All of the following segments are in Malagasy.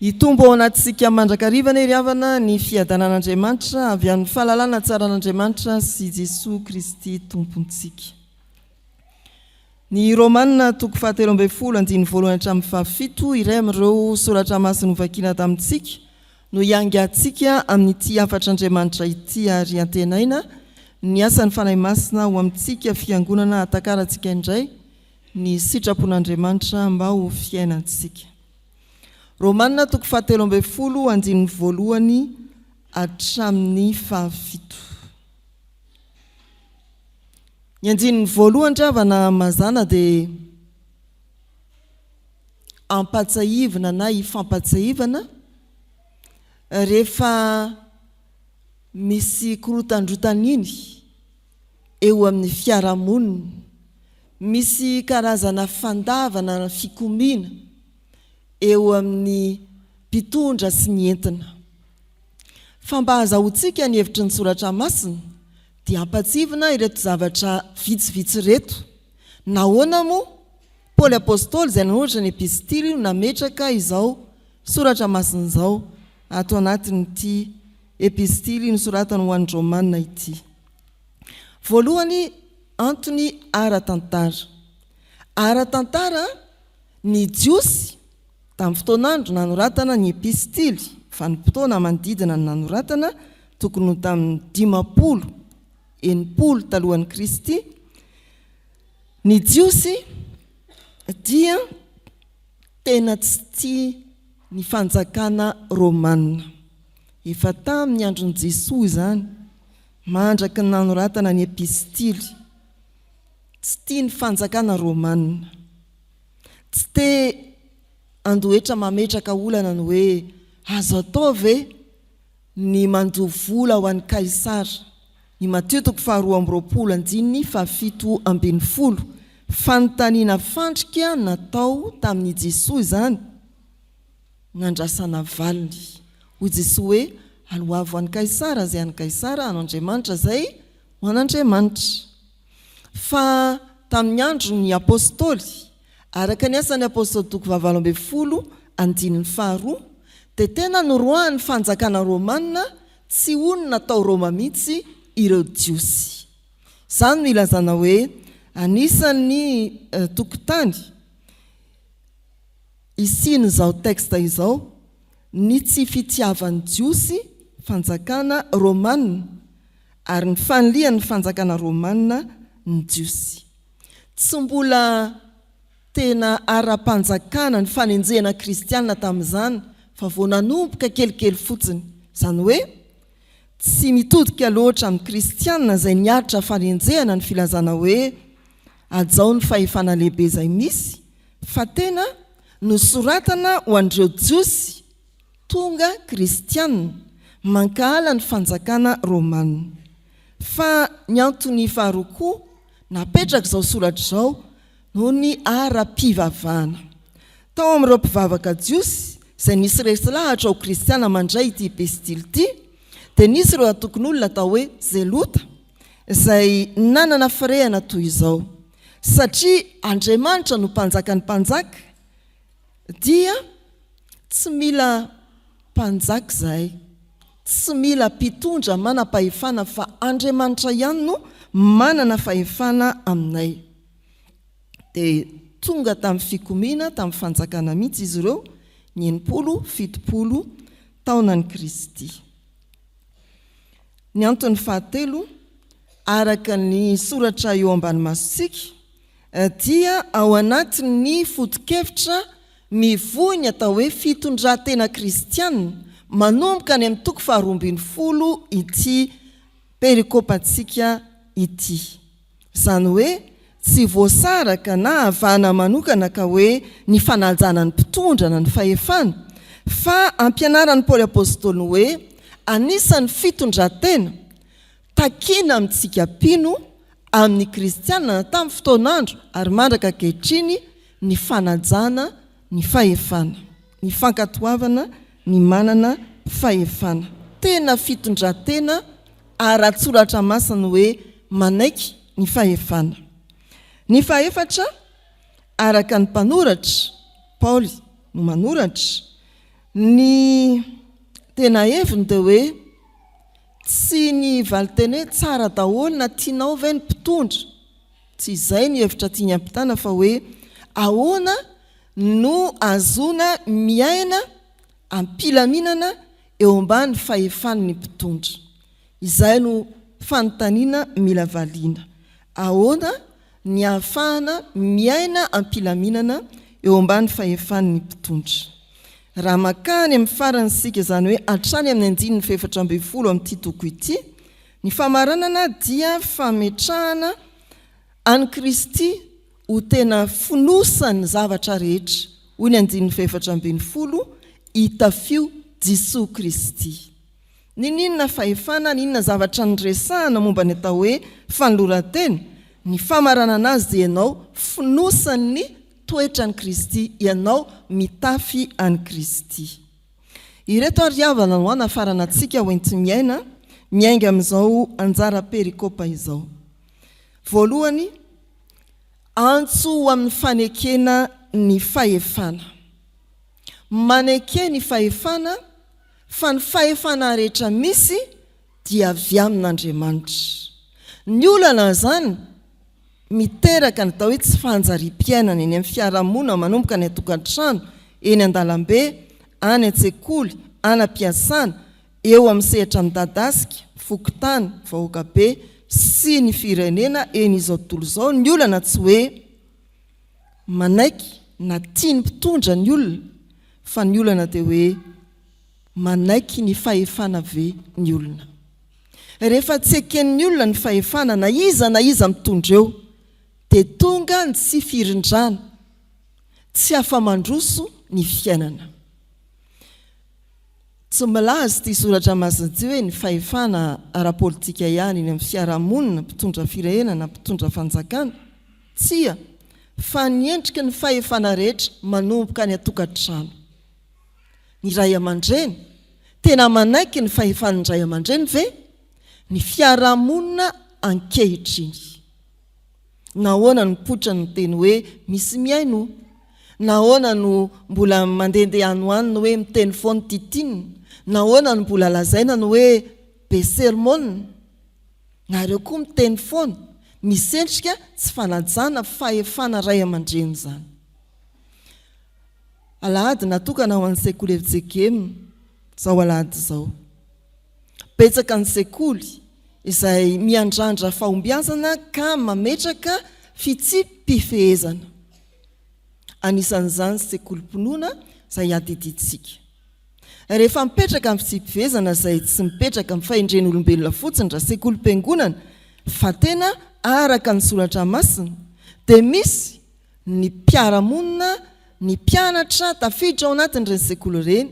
Hitombo ao anatintsika mandrakariva anie ry havana ny fiadanan'Andriamanitra avy amin'ny fahalalana tsaran'Andriamanitra sy Jesoa Kristy Tompontsika. Ny Romana toko fahatelo ambin'ny folo andininy voalohany hatramin'ny fahafito, iray amin'ireo soratra masina novakiana tamintsika no hiangantsika amin'ity hafatr'Andriamanitra ity ary antenaina ny asan'ny Fanahy Masina ho amintsika fiangonana hahatakarantsika indray ny sitrapon'Andriamanitra mba ho fiainantsika. Romana toko fahatelo ambin'ny folo andininy voalohany hatramin'ny fahafito. Ny andininy voalohany ry havana mazàna dia ampatsahivina na ifampatsahivana rehefa misy korotandrotana iny eo amin'ny fiarahamonina, misy karazana fandavana na fikomiana eo amin'ny mpitondra sy ny entina. Fa mba hazahoantsika ny hevitry ny soratra masina dia ampatsivina ireto zavatra vitsivitsy ireto. Nahoana moa Paoly Apostoly izay nanoratra ny epistily no nametraka izao soratra masina izao ato anatin'ity epistily nosoratany ho an'ny Romana ity? Voalohany, antony ara-tantara. Ara-tantara, ny Jiosy, tamin'ny fotoan'andro nanoratana ny epistily, vanim-potoana manodidina ny nanoratana, tokony ho tamin'ny 50, 60 talohan'i Kristy, ny Jiosy dia tena tsy tia ny fanjakana romana. Efa tamin'ny andron'i Jesoa izany, mandraky ny nanoratana ny epistily. Tsy tia ny fanjakana romana. Tsy te handoa hetra mametraka olana ny hoe azo atao ve ny mandoa vola ho an'i Kaisara. Ny Matio toko faharoa amby roapolo andininy faha-17. Fanontaniana fandrika natao tamin'i Jesoa izany, nandrasana valiny. Hoy Jesoa hoe, Aloavy ho an'i Kaisara izay an'i Kaisara, an'Andriamanitra izay ho an'Andriamanitra. Fa tamin'ny andron'ny Apostoly, araka ny Asan'ny Apostoly toko faha-18 andininy faharoa, dia tena noroahan'ny fanjakana romana tsy honina tao Roma mihitsy ireo Jiosy. Izany no ilazana hoe anisan'ny tokotany isian'izao texte izao ny tsy fitiavan'ny Jiosy fanjakana romana ary ny fanilihan'ny fanjakana romana ny Jiosy. Tsy mbola tena ara-panjakana ny fanenjehana kristiana tamin'izany fa vao nanomboka kelikely fotsiny. Izany hoe tsy mitodika loatra amin'ny kristiana izay niaritra fanenjehana ny filazana hoe hajao ny fahefana lehibe izay misy fa tena nosoratana ho an'ireo Jiosy tonga kristiana mankahala ny fanjakana romana. Fa ny antony faharoa koa napetraka izao soratra izao noho ny ara-pivavahana. Tao amin'ireo mpivavaka jiosy izay nisy resy lahatra ho kristiana mandray ity epistily ity dia nisy ireo antokon'olona atao hoe Zelota izay nanana firehana toy izao, Satria Andriamanitra no Mpanjakan'ny mpanjaka dia tsy mila mpanjaka izahay, tsy mila mpitondra manam-pahefana fa Andriamanitra ihany no manana fahefana aminay. Dia tonga tamin'ny fikomiana tamin'ny fanjakana mihitsy izy ireo ny 60, 70 taonan'i Kristy. Ny antony fahatelo, araka ny soratra eo ambany masontsika, dia ao anatin'ny foto-kevitra mivoy ny atao hoe fitondran-tena kristiana manomboka any amin'ny toko faharoa ambin'ny folo ity perikopantsika ity. Izany hoe tsy voasaraka na avahana manokana ka hoe ny fanajana ny mpitondra na ny fahefana, fa ampianaran'i Paoly Apostoly ny hoe anisan'ny fitondran-tena takiana amintsika mpino amin'ny kristiana na tamin'ny fotoan'andro ary mandraka ankehitriny ny fanajana ny fahefana, ny fankatoavana ny manana fahefana. Tena fitondran-tena ara-tsoratra masina ny hoe manaiky ny fahefana. Ny fahefatra, araka ny mpanoratra, Paoly no manoratra, Ny tena heviny dia hoe tsy ny valinteny hoe tsara daholo na tianao ve ny mpitondra, tsy izay ny hevitra tiany hampitana fa hoe ahoana no ahazoana miaina am-pilaminana eo ambany fahefan'ny mpitondra. Izay no fanontaniana mila valiana. Ahoana ny ahafahana miaina am-pilaminana eo ambany fahefan'ny mpitondra? Raha mankany amin'ny farany isika, izany hoe hatrany amin'ny andininy fahefatra ambin'ny folo amin'ity toko ity, ny famaranana dia fametrahana an'i Kristy ho tena fonosan'ny zavatra rehetra, hoy ny andininy fahefatra ambin'ny folo, Itafio Jesoa Kristy. N'inon'inona fahefana, n'inona zavatra niresahana momba ny atao hoe fanoloran-tena, ny famaranana azy dia ianao fonosan'ny toetran'i Kristy, ianao mitafy an'i Kristy. Ireto ary havana no hanafarana antsika ho enti-miaina, miainga amin'izao anjara perikopa izao. Voalohany, antso ho amin'ny fanekena ny fahefana. Maneke ny fahefana fa ny fahefana rehetra misy dia avy amin'Andriamanitra. Ny olana izany miteraka ny atao hoe tsy fanjariam-piainana eny amin'ny fiarahamonina manomboka any an-tokantrano, eny an-dalambe, any an-tsekoly, any am-piasana, eo amin'ny sehatra midadasika, fokontany, vahoaka be sy ny firenena eny izao tontolo izao. Ny olana tsy hoe manaiky na tia ny mpitondra ny olona fa ny olana dia hoe manaiky ny fahefana ve ny olona? Rehefa tsy eken'ny olona ny fahefana na iza na iza mitondra eo dia tonga ny tsy firindrana, tsy afa-mandroso ny fiainana. Tsy milaza ity soratra masina ity hoe ny fahefana ara-politika ihany eny amin'ny fiarahamonina, mpitondra firenena na mpitondra fanjakana. Tsia, fa ny endriky ny fahefana rehetra manomboka any an-tokantrano. Ny ray aman-dreny, tena manaiky ny fahefan'ny ray aman-dreny ve ny fiarahamonina ankehitriny? Nahoana no mipoitra ny teny hoe misy mihaino? Nahoana no mbola mandehandeha any ho any ny hoe miteny foana titina? Nahoana no mbola lazaina ny hoe be sermona? Nareo koa miteny foana, misy endrika tsy fanajana fahefana ray aman-dreny izany. Alahady natokana ho an'ny sekoly FJKM izao alahady izao. Betsaka ny sekoly izay miandrandra fahombiazana ka mametraka fitsipi-pifehezana. Anisan'izany sekolim-pinoana izay adidintsika. Rehefa mipetraka ny fitsipi-pifehezana izay tsy mipetraka amin'ny fahendren'olombelona fotsiny raha sekolim-piangonana fa tena araka ny soratra masina dia misy ny mpiara-monina, ny mpianatra tafiditra ao anatin'ireny sekoly ireny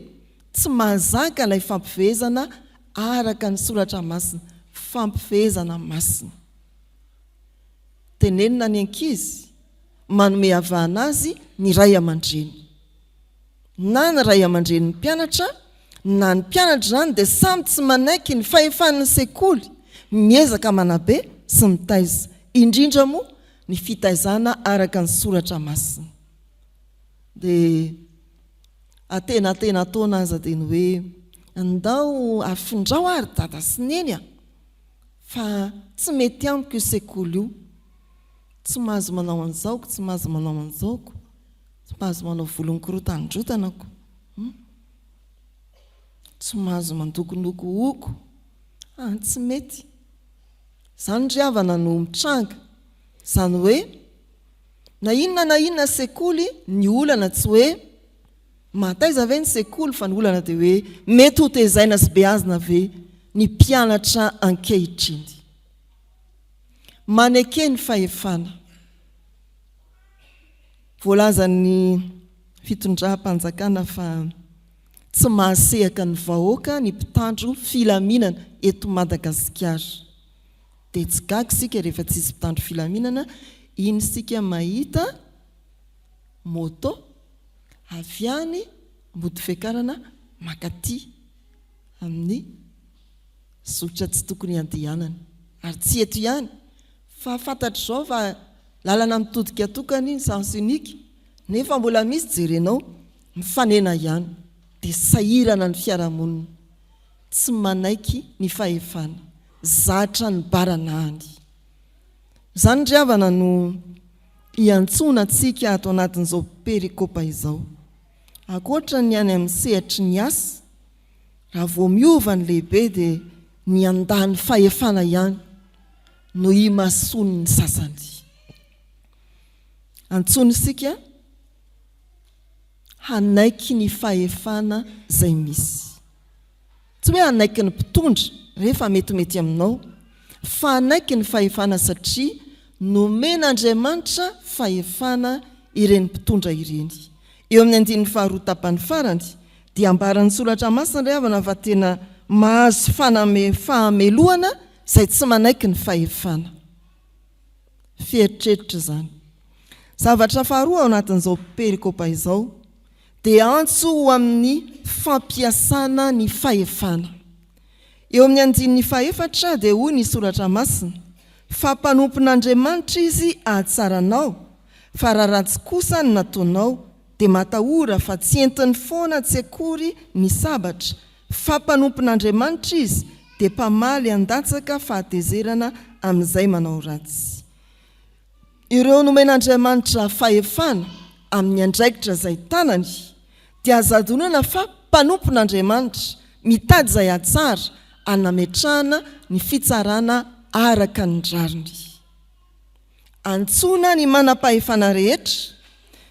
tsy mahazaka ilay fampifehezana araka ny soratra masina, fampifehezana masina. Tenenina ny ankizy, manome havahana azy ny ray aman-dreny. Na ny ray aman-drenin'ny mpianatra na ny mpianatra izany dia samy tsy manaiky ny fahefan'ny sekoly miezaka manabe sy mitaiza, indrindra moa ny fitaizana araka ny soratra masina. Dia atenatena taona aza dia ny hoe ndao afindrao ary dada sy neny a! Fa tsy mety amiko io sekoly io, tsy mahazo manao an'izao ko, tsy mahazo manao an'izao ko, tsy mahazo manao volo mikorotandrotana ko, hum, tsy mahazo mandokonoko hogo, ah tsy mety. Izany ry havana no mitranga, izany hoe na inona na inona sekoly, ny olana tsy hoe mahataiza ve ny sekoly fa ny olana dia hoe mety ho tezaina sy beazina ve ny mpianatra ankehitriny. Maneke ny fahefana. Voalazan'ny fitondram-panjakana fa tsy mahasehaka ny vahoaka ny mpitandro filaminana eto Madagasikara. Dia tsy gaga isika rehefa tsisy mpitandro filaminana, iny isika mahita moto avy any Ambodifiakarana mankaty amin'ny zotra tsy tokony handehanana. Ary tsy eto ihany fa fantatr'izao fa lalana mitodika tokana iny, sens unique, nefa mbola misy jerenao mifanena ihany. dia sahirana ny fiarahamonina, tsy manaiky ny fahefana, zatra ny baranahany. Izany ry havana no iantsoana antsika ato anatin'izao perikopa izao. Ankoatra ny any amin'ny sehatry ny asa, raha vao miova ny lehibe dia ny handany fahefana ihany no imasoan'ny sasany. Antsoina isika hanaiky ny fahefana izay misy. Tsy hoe hanaiky ny mpitondra rehefa metimety aminao, fa hanaiky ny fahefana satria nomen'Andriamanitra fahefana ireny mpitondra ireny. Eo amin'ny andininy faharoa tapany farany dia ambaran'ny Soratra Masina ry havana fa tena mahazo faname fahamelohana izay tsy manaiky ny fahefana. Fieritreritra izany. Zavatra faharoa ao anatin'izao perikopa izao dia antso ho amin'ny fampiasana ny fahefana. Eo amin'ny andininy fahefatra dia hoy ny Soratra Masina, Fa mpanompon'Andriamanitra izy hahatsara anao, fa raha ratsy kosa ny nataonao, dia matahora fa tsy entiny foana tsy akory ny sabatra, fa mpanompon'Andriamanitra izy, dia mpamaly handatsaka fahatezerana amin'izay manao ratsy. Ireo nomen'Andriamanitra fahefana amin'ny andraikitra izay tanany dia azo adinoina fa mpanompon'Andriamanitra mitady izay hahatsara ary nametrahana ny fitsarana araka ny rariny. Antsoina ny manam-pahefana rehetra,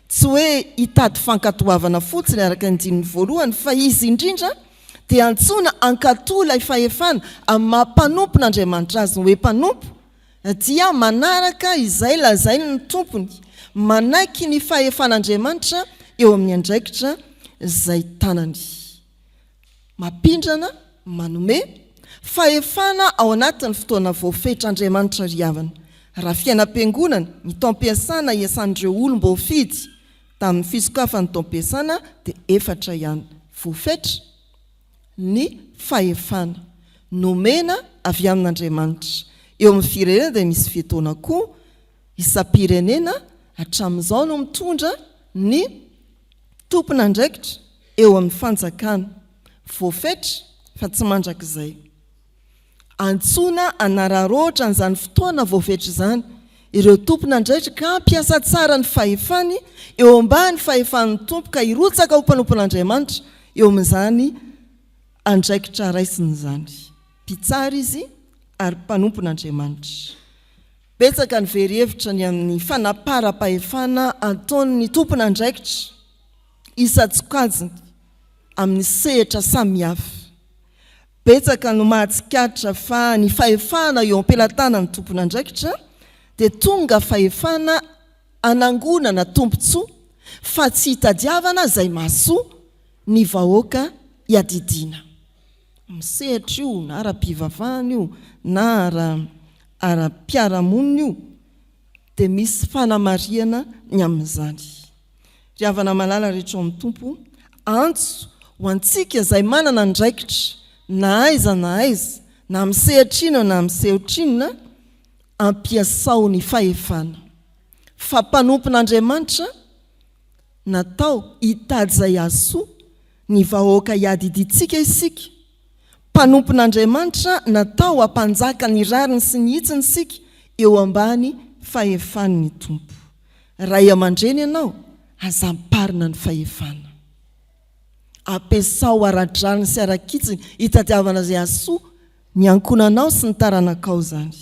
tsy hoe hitady fankatoavana fotsiny araka ny andininy voalohany fa izy indrindra dia antsoina hankatò ilay fahefana amin'ny maha mpanompon'Andriamanitra azy. Ny hoe mpanompo dia manaraka izay lazain'ny tompony, manaiky ny fahefan'Andriamanitra eo amin'ny andraikitra izay tanany. Mampindrana, manome, fahefana ao anatin'ny fotoana voafetr'Andriamanitra ry havana. Raha fiainam-piangonana, ny taom-piasana iasan'ireo olom-boafidy tamin'ny fisokafan'ny taom-piasana dia efatra ihany. Voafetra. ny fahefana nomena avy amin'Andriamanitra. Eo amin'ny firenena dia misy fe-taona koa isam-pirenena hatramin'izao no mitondra ny tompon'andraikitra eo amin'ny fanjakana. Voafetra fa tsy mandrakizay. Antsoina hanararaotra an'izany fotoana voafetra izany ireo tompon'andraikitra ka hampiasa tsara ny fahefany eo ambany fahefan'ny Tompo ka hirotsaka ho mpanompon'Andriamanitra eo amin'izany andraikitra raisiny izany. Mpitsara izy ary mpanompon'Andriamanitra. Betsaka ny very hevitra ny amin'ny fanaparam-pahefana ataon'ny tompon'andraikitra isan-tsokajiny amin'ny sehatra samihafa. Betsaka no mahatsikaritra fa ny fahefana eo am-pelatanan'ny tompon'andraikitra dia tonga fahefana hanangonana tombontsoa fa tsy hitadiavana izay mahasoa ny vahoaka iadidiana. Amin'ny sehatra io na ara-pivavahana io na ara-piarahamonina io dia misy fanamarihana ny amin'izany. Ry havana malala rehetra ao amin'ny Tompo, antso ho antsika izay manana andraikitra na aiza na aiza, na amin'ny sehatra inona na amin'ny sehotra inona, ampiasao ny fahefana. Fa mpanompon'Andriamanitra natao hitady izay hahasoa ny vahoaka iadidiantsika isika, Mpanompon'Andriamanitra natao hampanjaka ny rariny sy ny hitsiny isika eo ambany fahefan'ny Tompo. Ray aman-dreny ianao, aza amparina ny fahefana. Ampiasao ara-drariny sy ara-kitsiny hitadiavana izay hahasoa ny ankohonanao sy ny taranakao izany.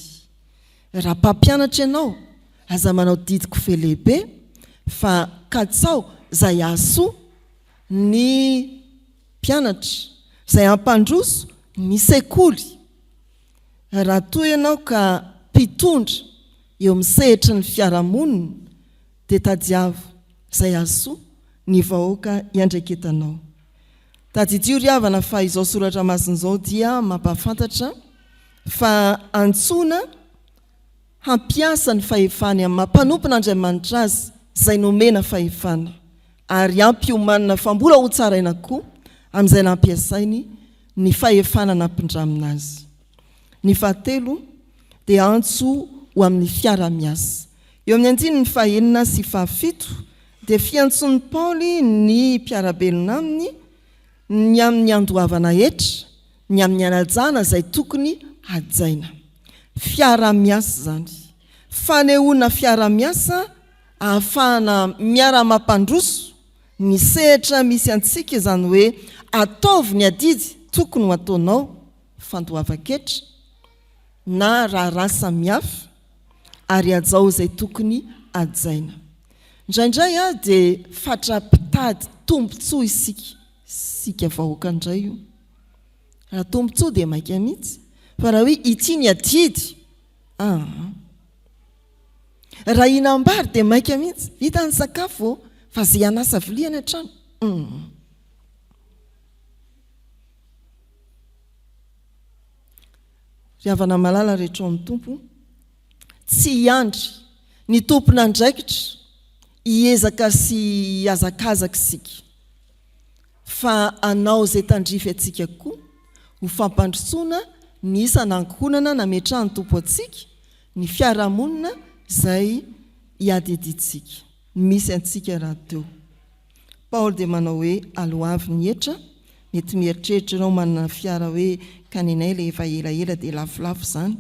Raha mpampianatra ianao, aza manao didy kofehy lehibe fa katsaho izay hahasoa ny mpianatra izay hampandroso ny sekoly. Raha toa ianao ka mpitondra eo amin'ny sehatry ny fiarahamonina dia tadiavo izay hahasoa ny vahoaka iandraiketanao. Tadidio ry havana fa izao soratra masina izao dia mampahafantatra fa antsoina hampiasa ny fahefany amin'ny maha mpanompon'Andriamanitra azy izay nomena fahefana, ary ampiomanina fa mbola hotsaraina koa amin'izay nampiasainy ny fahefana nampindramina azy. Ny fahatelo dia antso ho amin'ny fiarahamiasa. Eo amin'ny andininy fahenina sy fahafito dia fiantsoan'i Paoly ny mpiara-belona aminy. Ny amin'ny handoavana hetra, ny amin'ny hanajana izay tokony hajaina. Fiaraha-miasa izany. Fanehoana fiaraha-miasa ahafahana miara-mampandroso ny sehatra misy antsika izany hoe ataovy ny adidy tokony ho ataonao, fandoavan-ketra, na raharaha samihafa ary hajao izay tokony hajaina. Indraindray dia fatra-pitady tombontsoa isika, isika vahoaka indray io. Raha tombontsoa dia maika mihitsy, fa raha hoe ity ny adidy, aa. Raha hihinam-bary dia maika mihitsy, vita ny sakafo fa ze hanasa vilia any an-trano, humm. Ry havana malala rehetra ao amin'ny Tompo, tsy hiandry ny tompon'andraikitra hiezaka sy hihazakazaka isika, fa hanao izay tandrify antsika koa ho fampandrosoana ny isan'ankohonana nametrahan'ny Tompo antsika, ny fiarahamonina izay iadidiantsika, misy antsika rahateo. Paoly dia manao hoe aloavy ny hetra, mety mieritreritra ianao manana fiara hoe ka nenay ilay efa elaela dia lafolafo izany.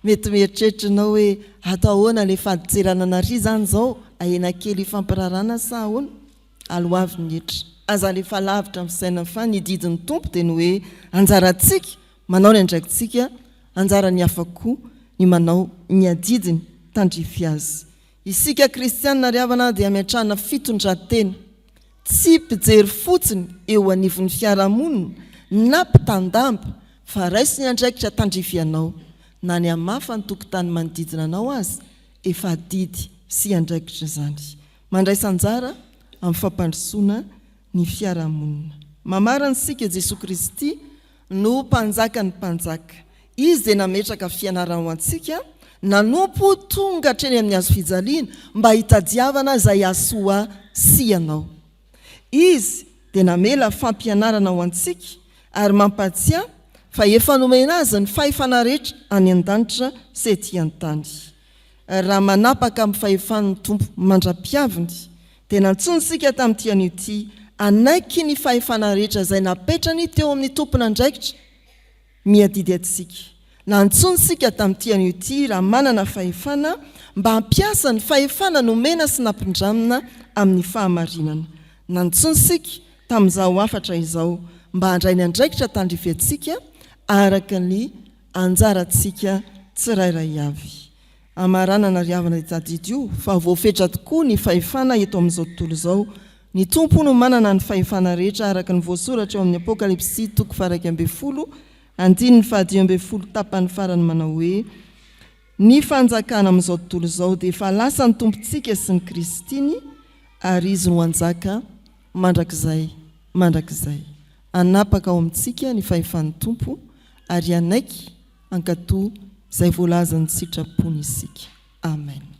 Mety mieritreritra ianao hoe atao ahoana ilay fadintseranana ary izany izao, ahena kely ifampirarana sa ahoana? Aloavy ny hetra. Aza alefa lavitra amin'ny fisainana fa ny didin'ny Tompo dia ny hoe anjarantsika manao ny andraikitsika, anjaran'ny hafa koa ny manao ny adidiny tandrify azy. Isika kristianina ry havana dia miantrana fitondran-tena, tsy mpijery fotsiny eo anivon'ny fiarahamonina na mpitandamba fa raiso ny andraikitra tandrify anao, na ny hamafa ny tokotany manodidina anao aza efa adidy sy andraikitra izany. Mandraisa anjara amin'ny fampandrosoana ny fiarahamonina. Mamarana isika Jesoa Kristy no Mpanjakan'ny mpanjaka. Izy dia nametraka fianarana ho antsika, nanompo tonga hatreny amin'ny hazo fijaliana mba hitadiavana izay hahasoa ahy sy ianao. Izy dia namela fampianarana ho antsika ary mampahatsiahy fa efa nomena Azy ny fahefana rehetra any an-danitra sy ety an-tany. Raha manapaka amin'ny fahefan'ny Tompo mandra-piaviny, dia nantsoiny isika tamin'ity anio ity hanaiky ny fahefana rehetra izay napetrany teo amin'ny tompon'andraikitra miadidy antsika. Nantsoiny isika tamin'ity anio ity raha manana fahefana mba hampiasa ny fahefana nomena sy nampindramina amin'ny fahamarinana. Nantsoiny isika tamin'izao hafatra izao mba handray ny andraikitra tandrify antsika araka ny anjarantsika tsirairay avy. Hamaranana ry havana dia tadidio fa voafetra tokoa ny fahefana eto amin'izao tontolo izao. Ny Tompo no manana ny fahefana rehetra araka ny voasoratra ao amin'ny Apokalypsy toko faha-11 andininy faha-15 tapany farany manao hoe, Ny fanjakana amin'izao tontolo izao dia efa lasan'ny Tompontsika sy ny Kristiny ary Izy no hanjaka mandrakizay mandrakizay. Hanapaka ao amintsika ny fahefan'ny Tompo ary hanaiky hankatò izay voalazan'ny sitrapony isika. Amen.